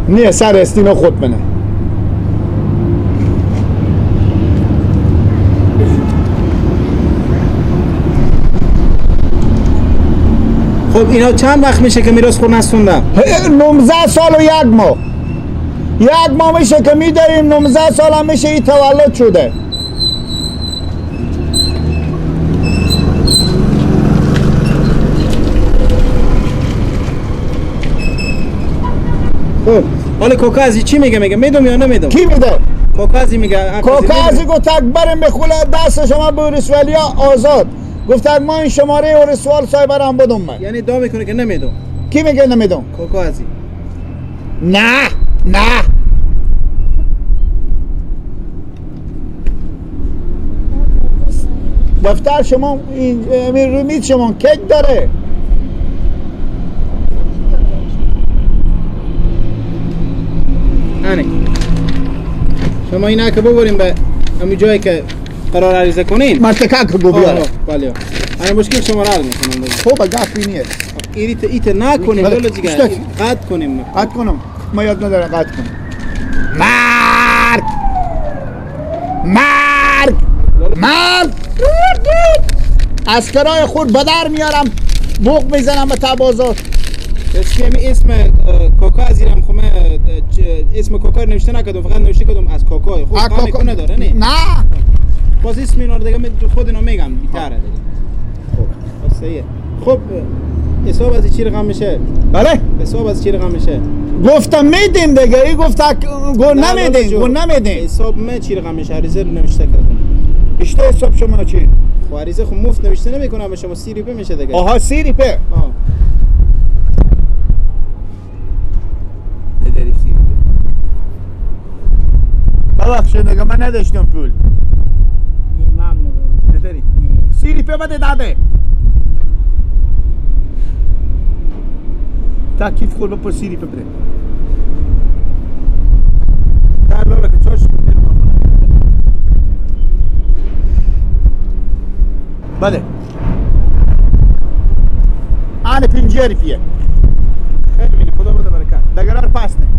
نه سر استینو خود منه. خب اینا چند وقت میشه که میراث خور نستوندم؟ 19 سال و یک ماه. یک ماه میشه که میداریم، 19 سال هم میشه این تولد شده. خب حالا کوکازی چی میگه؟ میگه میدم یا نمیدم؟ کی میده؟ کوکازی میگه. کوکازی گفت بریم به خوله دست شما به رسوالیا آزاد. گفت ما این شماره و رسوال صاحب بدم من. یعنی دا میکنه که نمیدم. کی میگه نمیدم؟ کوکازی. نه نه دفتر شما این رو میز شما کیک داره. آنه شما اینا که ببریم به همین جایی که قرار عریضه کنیم مرتکه که بو بیاره. بله انا مشکل شما را حل میکنم. خب گپی نیست. ایت ایت نکنیم دولت دیگه قطع کنیم. قطع کنم ما یاد ندارم قطع کنم. مرگ مرگ مرگ. اسکرای خود بدر میارم بوق میزنم به تبازات. اسم کوکا از ایرم خب اسم کوکا رو نوشته نکردم، فقط نوشته کردم از کوکا. خب کار نداره نه نه باز اسم اینا رو دیگه خود اینا میگم بیتره دیگه. خب صحیحه. خب حساب از چی رقم میشه؟ بله حساب از چی رقم میشه؟ گفتم میدیم دیگه. ای گفت گو نمیدیم گو نمیدیم. حساب من چی رقم میشه؟ عریضه رو نوشته کردم. اشته حساب شما چی؟ خب عریضه خب مفت نوشته نمیکنم به شما، 30 روپیه میشه دیگه. آها 30 روپیه. آها ببخشید دیگه من نداشتم پول. نداری؟ 30 روپیه بده داده. تا کیف خود بپر 30 روپیه بده. در لالا که چاش بله. آن 50 روپیه. خیلی خدا بده برکت. دگرار پاس نه.